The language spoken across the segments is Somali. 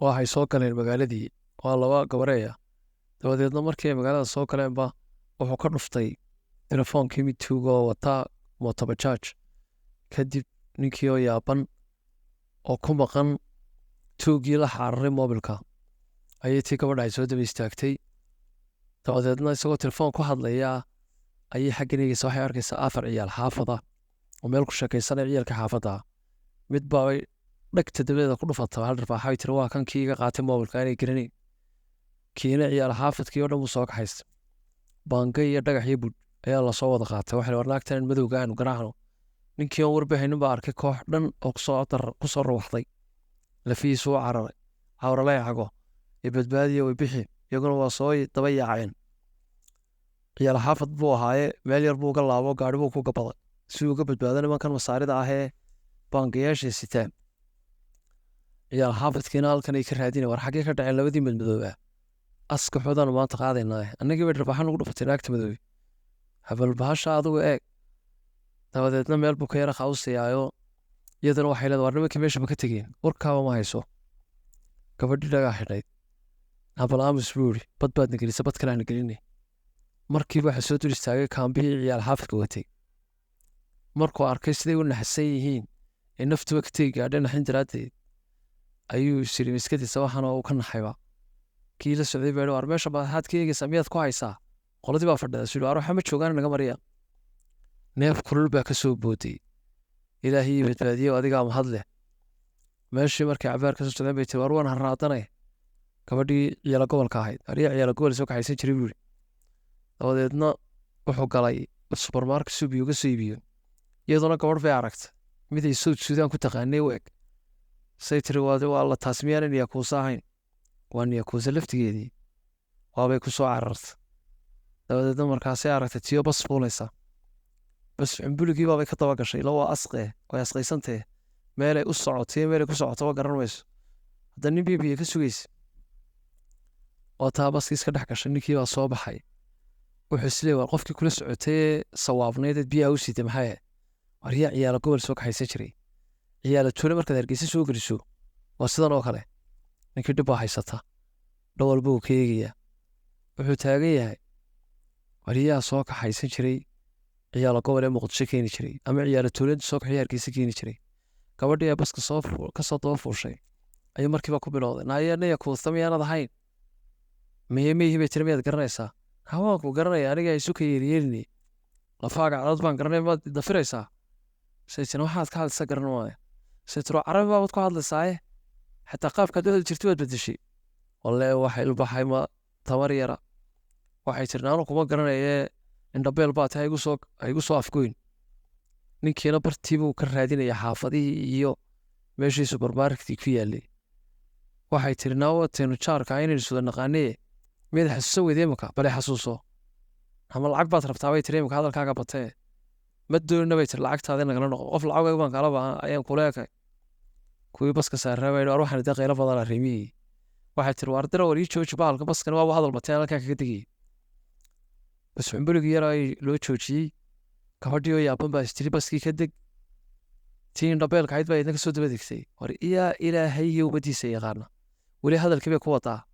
Waxay soo galeen magaaladii, waa laba gabareeya. Dabadeedna markii ay magaalada soo galeenba, wuxuu ka dhuftay telefoonkii mid tuugoo wataa mootobajaaj. Kadib ninkii oo yaaban oo ku maqan tuugii la xaararay moobilka ayay tii gabadha ay soo daba istaagtay. Dabadeedna isagoo telefoon ku hadlayaa ayay xaggan eegeysa. Waxay arkaysaa afar ciyaal xaafada oo meel ku sheekaysanaya. Ciyaalka xaafadda mid baa dhegta dabadeeda ku dhufata hal dharbaaxa. Ay tiri, "Waa kan kii iga qaatay moobilka." Inay garanayn kiina ciyaal xaafadkii oo dhan buu soo kaxaysta. Baanga iyo dhagax iyo budh ayaa lasoo wada qaatay. Waxay war naagtan madowga aanu garaacno. Ninkii oon warbahaynin baa arkay koox dhan oo kusoo rawaxday. Lafihiisu u cararay, cawralay cago iyo badbaadiya way bixi. Iyaguna waa soo daba yaaceen. Ciyaal xaafad buu ahaaye, meel yar buu uga laabo, gaari buu ku gabaday si uu uga badbaado nimankan Masaarida ah ee baangayaasha sitaan. Ciyaal xaafadkiina halkan ay ka raadinay, war xaggee ka dhaceen labadii madmadooba? Askaxoodaanu maanta qaadaynaa. Annagii bay dharbaaxan lagu dhufatay naagta madoobe. Habal bahasha adigu eeg. Dabadeedna meel buu ka yara qawsayaayo. Iyadana waxay leedahay, war nimankii meesha ma ka tegeen? Warkaaba ma hayso. Gabadhii dhagaa xidhayd. Habal aamus, buu yidhi, bad baadna gelisa, bad kale aana gelinay. Markiiba waxaa soo dul istaagay kaambihii ciyaal xaafadka watay. Markuu arkay siday u naxsan yihiin ee naftuba ka tegi gaadhay naxin daraaddeed, ayuu isiri miskadiisa waxaana uu ka naxayba. Kii la socday baa yidhi, war meesha maxaad ka eegaysaa? Miyaad ku haysaa? Qoladii baa fadhida. Suu war waxa ma joogaan, naga mariya. Neef kulul baa ka soo booday. Ilaahii badbaadiye, adigaa mahad leh. Meeshii markay cabaar ka soo socdeen bay tiri, war waan haraadanay. Gabadhii ciyaala gobolka ahayd, ariya ciyaala gobol soo kaxaysan jiray, buu yidhi. Dabadeedna wuxuu galay supermarket si biyo uga soo iibiyo. Iyaduna gabadh bay aragtay mid ay South Sudan ku taqaanay u eg. Say tiri, waa la taas miyaanan niyakuusa ahayn? Waa niyakuusa laftigeedii. Waabay ku soo carartay. Dabadeedna markaasay aragtay tiyo bas fuulaysa. Bas cumbuligii baabay ka daba gashay. Ila waa asqee, way asqaysantee. Meelay u socotay, meelay ku socoto ma garan mayso. Hadda nin bibiya ka sugaysa waa taa baskii iska dhex gashay. Ninkii baa soo baxay. Wuxuu isleeyahay, war qofkii kula socotay sawaabnayd eed biyaha u siitay maxay ahayd? War yaa ciyaala gobol soo kaxaysan jiray? Ciyaala tuule markaad Hargeysa soo geliso waa sidan oo kale. Ninkii dhib baa haysata, dhowal buu ka eegayaa. Wuxuu taagan yahay, war yaa soo kaxaysan jiray ciyaala gobol ee Muqdisho keeni jiray, ama ciyaala tuuleed soo kaxaya Hargeysa keeni jiray? Gabadhii ee baska soo kasoo daba fuushay ayuu markiiba ku bilowday, naaya naya kuusta miyaanad ahayn? Miye miyihi, bay tiri. Miyaad garanaysaa? Hawaan ku garanaya, aniga isu ka yeelyeelinay, lafaaga cadad baan garanay, maad dafiraysaa? Say tiri, waxaad ka hadlaysaa garan maayo. Say tiri, Carabi baabad ku hadlaysaaye, xataa qaabkaad u hadli jirtay waad bedeshay. Walle waxa ilbaxay ma tamar yara. Waxay tiri, naanu kuma garanayee, indhabeel baa tahay, igu soo afgoyn. Ninkiina bartii buu ka raadinaya xaafadihii iyo meeshii supermarketkii ku yaallay. Waxay tiri, naawateenu jaarka inaynu suda naqaanee, miyaad xasuusan weyday imika? Bale xasuuso. Ama lacag baad rabtaa, bay tiri, imika hadalkaaga batee. Ma doonina, bay tiri, lacagtaada nagala noqo. Qof lacag baan kala baahan ayaan kula ekay. Kuwii baska saaraa baa yidhi, war waxaan idin qaylo badanaa reemiyii. Waxay tiri, waar dira, war ii jooji bahalka baskani, waaba hadal bateen, halkaa kaga degayay. Bas xumbuligii yaraa loo joojiyey. Gabadhii oo yaaban baa istiri, baskii ka deg. Tii indhabeelka ahayd baa idin ka soo daba degtay. War iyaa Ilaahay iyo ummadiisa yaqaana, weli hadalkii bay ku wadaa.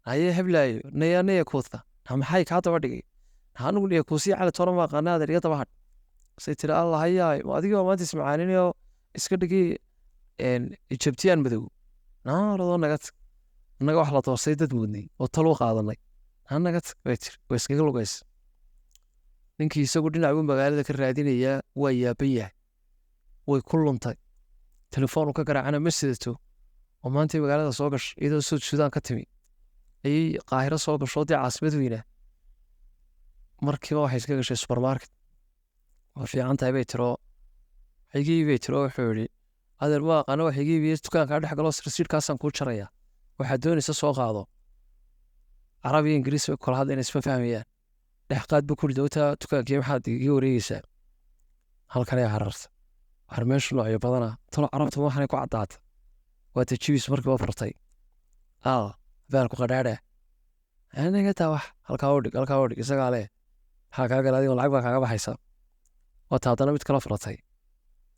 Haye heblaayo, naya naya kuusta, maxay kaa daba dhigay? Anigu niya kuusii cali toona ma aqaana, adeer iga daba hadh. Say tiri, Allah hayaay, ma adigii baa maanta ismacaaninayoo iska dhigay Ijabtiyaan madow? Naaradoo naga tag, annaga wax la doorsay dad moodnay oo tal u qaadanay. Ha naga tag, bay tiri, way iskaga lugaysa. Ninkii isagu dhinac buu magaalada ka raadinayaa, waa yaaban yahay. Way ku luntay, telefoonu ka garaacana ma sidato. Oo maantay magaalada soo gashay, iyadoo South Sudan ka timi ayay Qaahiro soo gasho, dee caasimad weynaa. Markiiba waxay iska gashay supermarket. Waa fiican tahay, bay tiro. Waxay bay tiro. Wuxuu yidhi, adeer ma aqaano wax iga iibiye, dukaankaa dhex galo, rasiidhkaasaan kuu jaraya, waxaad doonaysa soo qaado. Carabi iyo Ingiriis bay kula hadlayna, isma fahmayaan. Dhex qaad buu kuri dowta dukaankii, maxaad iga wareegeysaa? Halkanay cararta. War meeshu noocyo badana talo, Carabta waxanay ku caddaata. Waa tajibis markiiba furtay. Al baalku qadhaadha, anaga taa wax halkaa u dhig, halkaa u dhig, isagaa leh. Maxaa kaa gala adigo? Lacag baa kaaga baxaysa. Waata haddana mid kala furatay.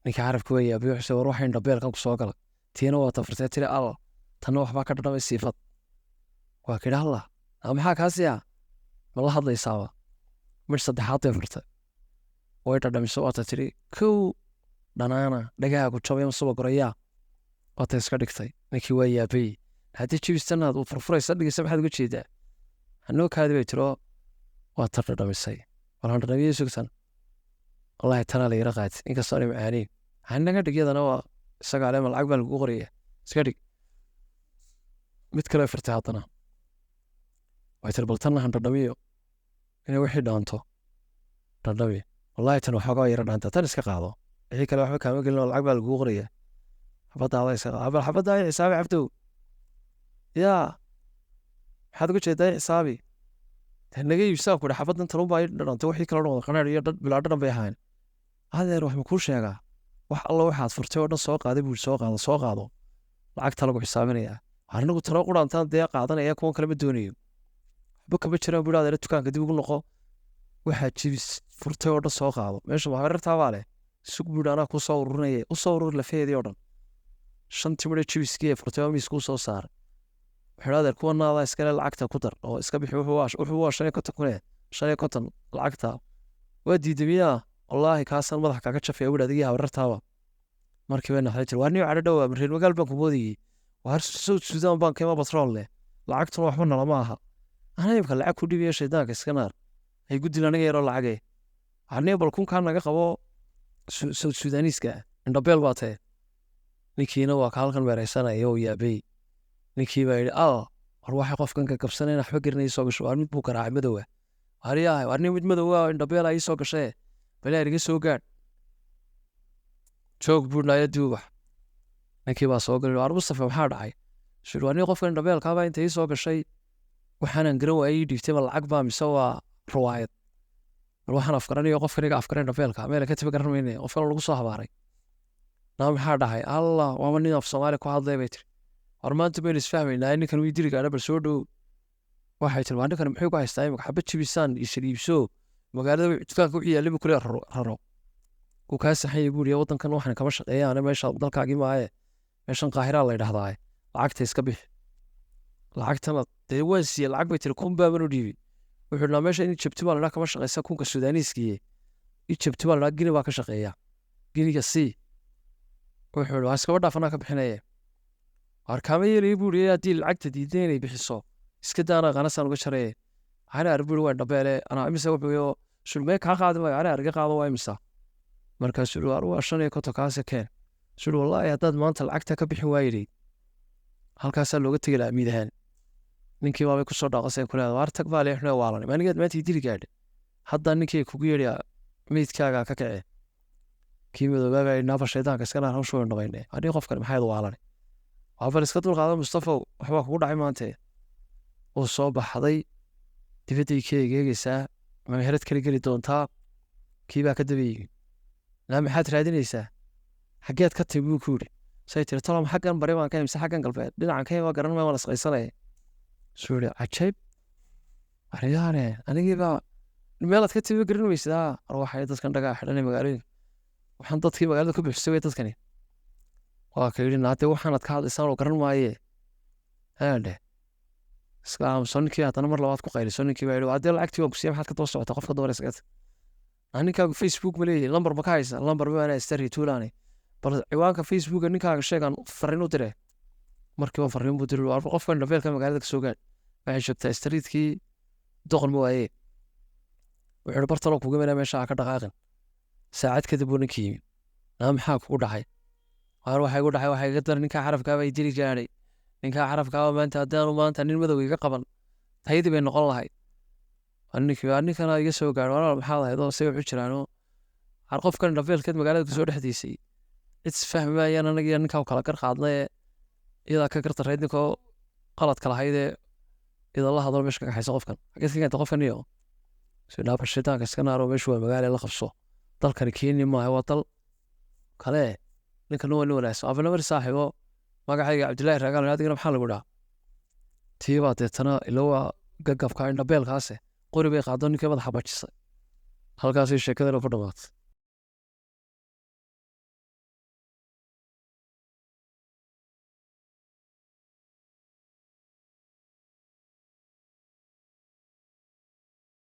Ninka Carabka waa yaabay, wuxuu war waxa indhabeelkan ku soo gala. Tiina waa tafurtay, tiri, al Tanna waxbaa ka dhadhamay siifad. Waa kidhi, "Allah, maxaa kaasiya? Ma la hadlaysaaba?" Midh saddexaad bay furtay, way dhadhamiso. Waata tidhi, "Kow dhanaana, dhagaha ku jabay ma suba gorayaa?" Waata iska dhigtay. Ninkii waa yaabay. "Haddii jibistanaad uu furfuraysa dhigaysa, maxaad uga jeedaa?" "Hanoo kaadi," bay tiro. Waa ta dhadhamisay. "Walaan dhadhamiyey, sugtan. Wallahi tanaa la yara qaati, inkastoo aanay macaaniin. Hanaga dhig yadana, waa isagaa le, ma lacag baa lagu qoraya? Iska dhig." Mid kale firtay haddana. Way tiri, "Bal tanna han dhadhamiyo, inay wixii dhaanto dhadhami. Wallahi tan waxoogaa yara dhaanta, tan iska qaado. Wixii kale waxba kaama gelin oo lacag baa lagugu qoraya. Xabadaada iska qaado. Bal xabaddaa i xisaabi, Cabdow. Yaa, maxaad uga jeedaa i xisaabi? Dee naga iibsaa," ku idhi. "Xabaddan talun baa ii dhadhantay, wixii kale dhan wada qanaadh iyo bilaa dhadhan bay ahayn. Adeer, wax ma kuu sheegaa? Wax alla waxaad furtay oo dhan soo qaaday," buu. "Soo qaado, soo qaado, lacagta lagu xisaabinayaa. Anigu talo quraantaan dee qaadanaya, kuwan kale ma doonayo. Waxba kama jiraan," buu. "Adeer, dukaanka dib ugu noqo, waxaad jibis furtay oo dhan soo qaado. Meesha waxbarartaa baa leh. Sug," buu, "anaa kuu soo ururinaya. U soo urur lafaheedii oo dhan." Shantii midho jibiskii ee furtay oo miiskuu soo saaray. Wuxuu, "Adeer, kuwa naadaa iskale, lacagta ku dar oo iska bixi. Wuxuu waa 55 kune, 55 lacagta waa diiday miyaa? Wallaahi kaasaan madaxa kaaga jafaya," wuhi, "adigii habarartaaba." Markii bay naxday jir, "Waa nin cadho dhowa, reer magaal baan ku moodayey. Waar South Sudan baan keema batrool leh, lacagtuna waxba nalama aha. Anaa imka lacag ku dhibiya? Shaydaanka iska naar, hay gudil aniga yaroo lacage. Aniga bal kunkaa naga qabo South Sudaaniiska, indhabeel baa tee." Ninkiina waa ka halkan meereysanaya oo yaabay. Ninkii baa yidhi, "Al war, waxay qofkan ka gabsanayna waxba garanaya soo gasho. Waar mid buu garaacay madowa. Waaryahay, waar nin mid madowa indhabeela ii soo gashee, balaa iga soo gaadh. Joog," buu naya duubax. Ninkii baa soo galay. "Waar Mustafa, maxaa dhacay?" Shir, "Waa nin qofkan indhabeelkaabaa inta ii soo gashay, waxaanan garan waayey ii dhiibtay. Ma lacag baa mise waa ruwaayad? Bal waxaan afgaranayo qofkan iga afgaray indhabeelka meela ka tiba garan mayne, qofkan lagu soo habaaray. Naa maxaa dhacay? Allah, waaba nin af Soomaali ku hadlay," bay tiri. "War maanta baynu isfahmaynaa, ninkan wii dili gaadha. Bal soo dhow," waxay tiri. "Waa ninkan muxuu ku haystaa imika? Xabad jibisaan isir iibso, magaalada dukaanka wixii yaallay buu kule raro. Wuu kaa saxanyay," buu yidhi. "Waddankan waxan kama shaqeeyaane, meesha dalkaagii maaye, meeshan Qaahiraa la yidhahdaa. Lacagta iska bixi." "Lacagtana dee waan siiyey lacag," bay tiri. "Kun baaban u dhiibay." Wuxuu dhahaa, "Meesha in Ijabti baa la dhaha kama shaqeysa kunka Sudaaniiskiiye. Ijabti baa la dhaha, Gini baa ka shaqeeya, Giniga sii." Wuxuu yidhi, "Waa iskaba dhaaf, anaa ka bixinaya." "Waar kaama yeelaya," buu yidhi. "Haddii lacagta diiday inay bixiso, iska daana, qanasaan uga jaraya. Ana ar," buu yidhi, "waa dhabeele. Anaa imisa?" Wuxuu yidhi, "Sulmee kaa qaadi maayo, ana arga qaado. Waa imisa?" Markaasuu yidhi, "Waar waa 55, kaase keen." Suu yidhi, "Wallaahi haddaad maanta lacagta ka bixin waayidhi, halkaasaa looga tegi lahaa miid ahaan." Ninkii baabay kusoo dhaaqasay ku leedahay, "Waar tag baa leexnoo waalanay, maanigeed maanta dili gaadha. Hadda ninkii kugu yeedhi meydkaaga ka kace." Kii madoobaa baa yidhi, "Naaba shaydaanka iska naar, hawsha waynu dhamayne. Adii qofkan maxayd waalanay? Waa bal iska dulqaada, Mustafow, waxbaa kugu dhacay maante." Uu soo baxday. Dibadday ka egeegaysaa, meherad kala geli doontaa. Kii baa ka daba yimi. "Naa maxaad raadinaysaa? Xaggeed ka timi?" buu ku yidhi. Say tiri, "Tolom xaggan bari baan ka mise xaggan galbeed? Dhinacan ka ima garan maayo, waan isqaysanaya." Suu yidhi, "Cajaib, aryaane, anigii baa meelaad ka timi garan weysaa. Ar waxay dadkan dhagaa xidhanay magaalooyinka, waxaan dadkii magaalada ku buuxisay wey dadkani." Waa ka yidhi, "Naade waxaanad ka hadlaysaan oo garan maaye, haadhe iska aamuso." Ninkii haddana mar labaad ku qayliso. Ninkii baa yidhi, "Haddee lacagtii waan ku siiyey, maxaad ka daba socotaa qofka dabara iskaga tag? Ninkaagu Facebook ma leeyahay? Lambar ma ka haysa?" "Lambar ma anaa istari tuulaane. Bal ciwaanka Facebooka ninkaaga sheegaan, fariin u dire." Markiiba fariin buu diray. "War qofkan dhabeelka magaalada ka soo gaadh, waxay joogtaa streetkii doqon ma waaye." Wuxuu yidhi, "Bartaloo kuga mena, meesha ha ka dhaqaaqin." Saacad kadib buu ninkii yimi. "Naa maxaa kugu dhacay?" "Waar waxaa igu dhacay, waxaa iga daran ninkaa carabkaaba i dili gaadhay. Ninkaa carabkaaba maanta haddaanu maanta nin madow iga qaban, taydii bay noqon lahayd." Ninkii waa ninkana iga soo gaadhay. "Walaal, maxaad ahayd oo say wuxu jiraano? Waar qofkan dhabeelkeed magaalada kusoo dhexdiisay, cid isfahmi maayaan. Anagiyo ninkaa kala gar qaadnaye, iyadaa ka gartarayd ninkoo qaladka lahaydee. Iyadoo la hadlo, meesha ka kaxaysa qofkan. Xageed ka keenta qofkan?" Iyo sidhaaba, "Shaydaanka iska naaro, meeshu waa magaala, la qabso. Dalkani Kenya maaha, waa dal kale. Ninkana waa nin wanaagsan. Abanamar saaxiibo, magacayga Cabdillaahi Raagaal, adigana maxaa lagu dhaha?" Tii baa deetana ila waa gagabka indhabeelkaase qori bay qaado, ninkii madaxa bajisay. Halkaasay sheekadana ku dhamaatay.